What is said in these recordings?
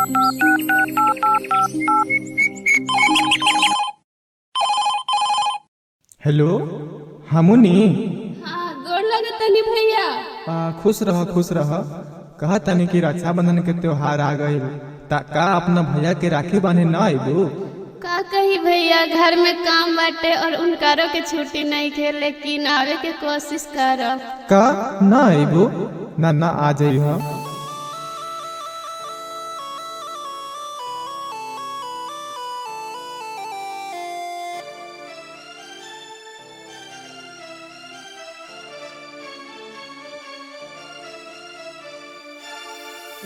Hello. हाँ मुन्नी। हाँ, गोड़ लगतनी भैया। खुश रह, खुश रह। कहा तनी कि रक्षाबंधन के त्योहार आ गइल, ता का अपना भैया के राखी बांधे ना आइबू? का कही भैया, घर में काम बाटे और उनकारो के छुट्टी नहीं थे, लेकिन आवे के कोशिश करब। का ना आइबू? ना ना, आ जाइह।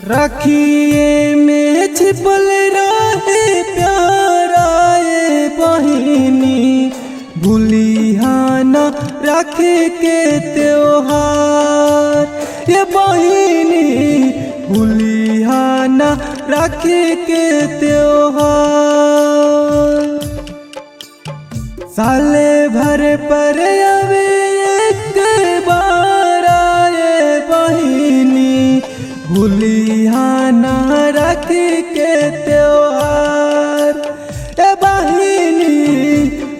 राखिए में छिपल रहे प्यारा ये बहिनी, भूलिहाना राखी के त्योहार ये बहिनी, भूलिहाना राखी के त्योहार। साले भर पर आवे एक बार आए बहिनी, भूलिहाना राखी के त्योहार ए बहिनी,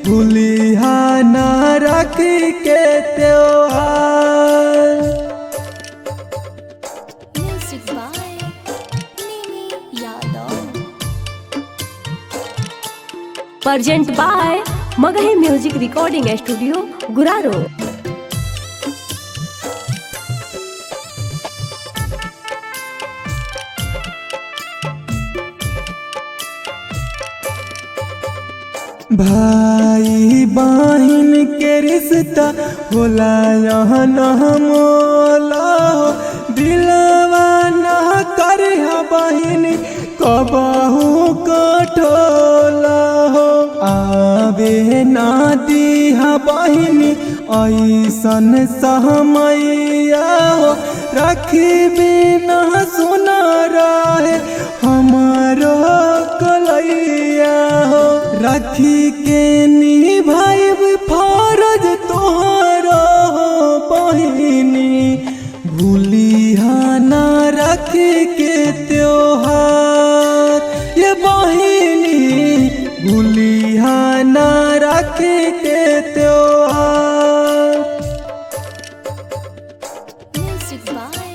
भूलिहाना राखी के त्योहार। Music by Nimi Yadav. Present by Magahi music recording studio, Guraro. भाई बहन के रिश्ता होला यहाँ न मोला हो, दिलवा न करिह बहिन कबहू कठोला हो। आवे ना दीहा बहिनी ऐसन सहमैया हो, राखी बिना सुना रहे हमारो कलैया हो। राखी के निभाइब फरज तोहरो हो बहिनी, भूलिहाना राखी के त्योहार ये बहिनी, भूलिहाना राखी के त्योहार। Music by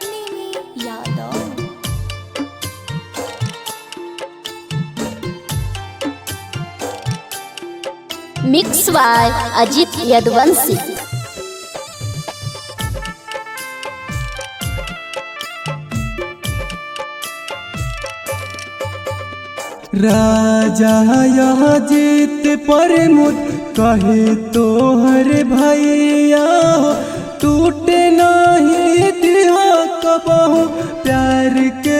Nimi Yadav. Mix by Ajit Yaduvanshi. राजा यह जीत पर मुझ कहे तोहर भैया हो, टूटे नहीं दिया कबहू प्यार के।